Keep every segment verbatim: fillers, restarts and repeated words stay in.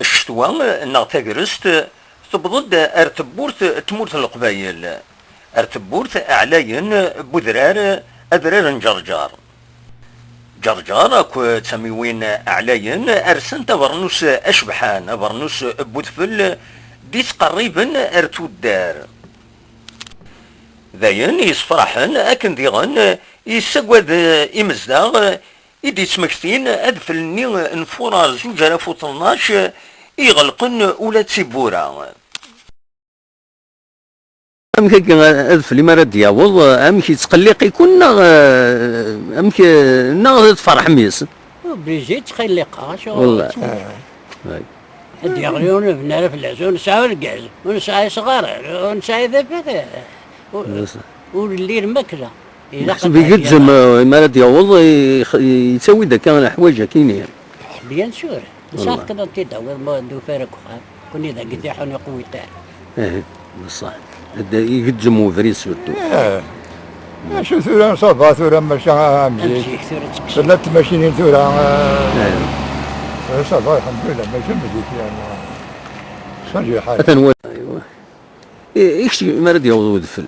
Ccetwa neɣ tagrest tewweḍ-d ar tewwurt n tmurt n Leqbayel, ar tewwurt ɛlayen n udrar, adrar n Ǧerǧer. Ǧerǧer akked tamiwin ɛlayen rsent abernus acebḥan, abernus n udfel d-ittqerriben ar tuddar. D ayen yessefraḥen akken diɣen yessagad imezdaɣ i d-yettmektin adfel-nni n Furar zuǧ alaf u tnac i iɣelqen ula d tiwwura. Amek akka adfel imi ara d-yaweḍ, amek yettqelliq-iken neɣ, eh, amek, eh, neɣ tferḥem yes? Obligé ttqelliqeɣ, acu? Wallah. Ay. Ad d-yeɣli ur nebni ara fell-as, ur nesɛi argaz, ur nesɛi asɣar, ur nesɛi tafat, ur, ur llin makla. Ilaq meḥsub ad igezzem, eh, imi ara d-yaweḍ, ix-, yettawi-d akka leḥwayeǧ akkin-i. Bien sûr. Saɛet kan ad t-id-tawiḍ ma d ufar deg uxxam. Kuni dagi tiḥun iqwi ṭiḥ. Ih, beṣṣeḥ. D-, igezzem ubrid surtout. Ih. Acu tura, ça va tura, maca am zik. Am zik, tura tekkes. Tella tmacinin tura, eh, ça va, alḥemdulillah, maca am zik, yani. Atan wa-, aywa. I, i kečč mi ara d-yaweḍ udfel?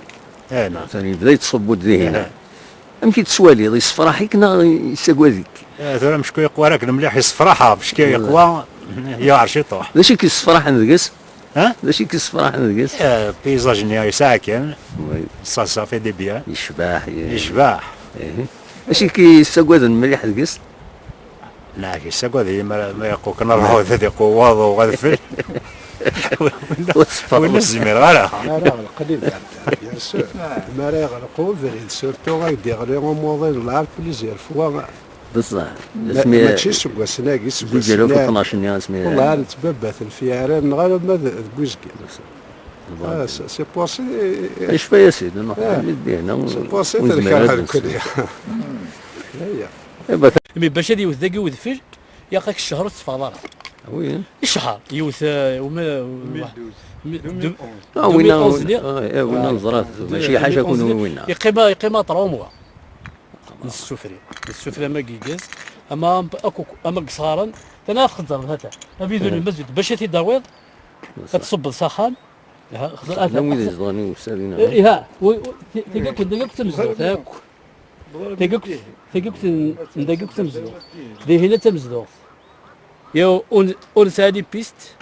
Eh, neɣ. Atan yebda yettṣubbu-d dihin. Eh. Amek i tettwaliḍ? Yessefraḥ-ik neɣ yessagad-ik? Eh, tura mecku yeqwa akken mliḥ, yessefraḥ, mecku yeqwa, yuɛer ciṭuḥ. D acu i k-yessefraḥen deg-s? Ha? D acu i k-yessefraḥen deg-s? Eh, payzaj-nni yesɛa kan. Oui. Ça, ça fait du bien. Yecbeḥ, ye-, yecbeḥ. Ihi. D acu i k-yessagaden mliḥ deg-s? Neɣ yessagad-iyi mi ara, mi ara iqu-, kan ara d-iqu waḍu ɣer deffir. Ur teffreḍ. Win ur zmireɣ ara. Mi ara ɣelqen iberdan, bien sûr. Mi ara iɣleq ubrid, surtout ad d-iɣli umuḍin lɛar plusieurs fois. Beṣṣeḥ. Ma-, asmi mačči seg wass-nagi, seg zuǧ alaf u tnac-nni, asmi wallah, nettbabbat lfiyar-nneɣ alamma d, deg uzgen. Ah, c'est, c'est pour ça. Yecfa-yas-id, nruḥ, ah, dihna, c'est pour ça ur zmireɣ ad d-nsew. Aya. Eh, ba-, imi bac ad yewwet dagi udfel, yaq-ak ccher ur tetteffɣeḍ ara. Ah oui, hein? Ccher, yewwet, euh, uma-, uma-, deux mille douze. Mi-, deux mille onze. Ah, deux mille onze, winna, ah, eh, winna neẓra-t, mačči ḥaca kun winna. Yeqqim, yeqqim à trois mois. N ssufri. N ssufri ama deg igaz, ama, ama deg isɣaren. Tana ad txezzreḍ, hata. Abidun, eh, n lmazut, bac ad t-id-tawiḍ, ad tṣubbeḍ s axxam. Aha, xeẓẓer, atan wid izedɣen i usalin-a. Eh, iha, wi-, wi-, ti-, tagi akk, tagi akk d tamezduɣt, akk. Tagi akk, tagi akk n-, n dagi akk d tamezduɣt. Dihin d tamezduɣt. Yaw, ur n-, ur nesɛi les pistes.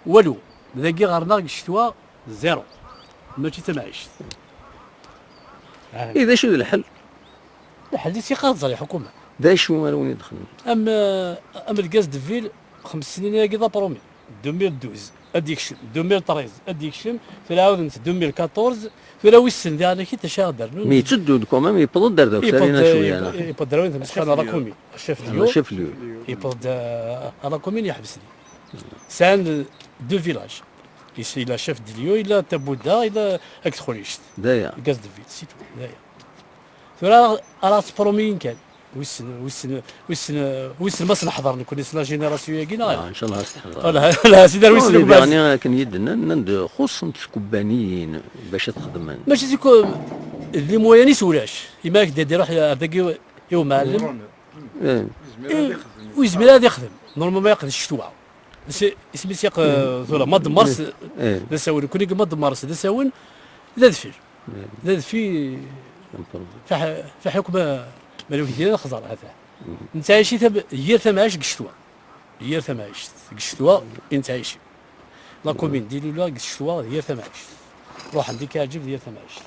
Walu. Dagi ɣer-neɣ deg ccetwa, zéro. Mačči d tamɛict. Ah. I d acu d lḥel? Lḥel-is yeqqar tẓer lḥukuma. D acu ara wen-idexlen? Am, eh, am lgaz de ville, xems snin-agi d apromi. Deux mille douze ad d-yekcem, deux mille treize ad d-yekcem, tura ɛawdent deux mille quatorze, tura wissen diɣen akit acu ara d-rnun. Mi yetteddu-d quand même, yewweḍ-d ar da, yewweḍ-d, cwiya, yewweḍ-d ar win tmesxana, la commune, chef de lieu. Chef lieu. Yewweḍ-d, eh, à la commune, yeḥbes-d. Sɛan deux villages. Yella chef de lieu, yella Tabudda, yella Aked Xulict. D aya. Gaz de ville, c'est tout. D aya. Tura ara ttpromiyin kan. Wissen, wissen, wissen, wissen ma s-neḥḍer nekkni s la génération-agi neɣ ala? Ah, inchallah ad s-teḥḍer. Ala, ala, sidi ar wissen. Bon, gma, daɣen akken i d-nnan, nnan-d xuṣṣent tkebbaniyin bac ad xedmen. Mačči d ku-, d les moyens-is ulac. Ima ak-d-iruḥ ar dagi i umɛellem. Eh. Ur yezmir ad ixdem. Normalement yaqd ccetwa. Is-, isem-is yaq-, tura, mois de mars, eh, d asawen. Kuni deg mois de mars, d asawen, d adfel. Eh. D adfel. Fi ḥ-, fi ḥukm Maluk Yidir xẓer, hata. Nettɛici tam-, yir tamɛict deg ccetwa. Yir tamɛict deg ccetwa i nettɛici. La commune d Ilula deg ccetwa d yir tamɛict. Ruḥen di Kaɛǧib d yir tamɛict.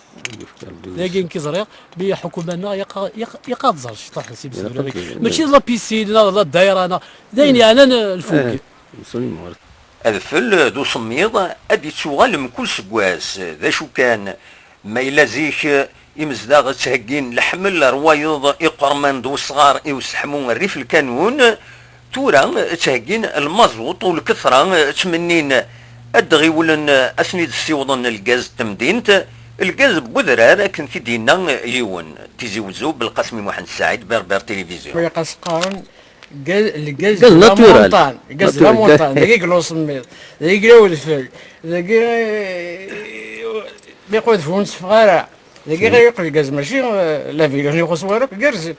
Dagi nekk i ẓriɣ, mi ḥukuma-nneɣ yaq-, yaq-, yaq ad tẓer ciṭuḥ si Mezdur. Mačči d la piscine, neɣ d la dayra, neɣ d ayen yeɛnan lfug. Adfel d usemmiḍ ad d-ittuɣal mkul seg wass. D acu kan, ma yella zik imezdaɣ ttheggin leḥmel, rwayeḍ iqerman d wesɣar i useḥmu rrif lkanun, tura ttheggin lmaẓuṭ u lketṛa ttmennin ad d-ɣiwlen ad sen-id-ssiwḍen lgaz n temdint, lgaz n wedrar akken t-id-yenna yiwen. Tizi Wezzu, Belqasem Muḥend Saɛid, Berbère Télévision. Wi qqaren gaz, le gaz de la montagne, gaz de la montagne, dagi yella usemmiḍ, dagi yella udfel, dagi, eh, mi qwed fu ur netteffeɣ ara. Dagi ɣer yeqqel gaz mačči, eh, la ville ur ixuṣṣ wara akk, gerrzen.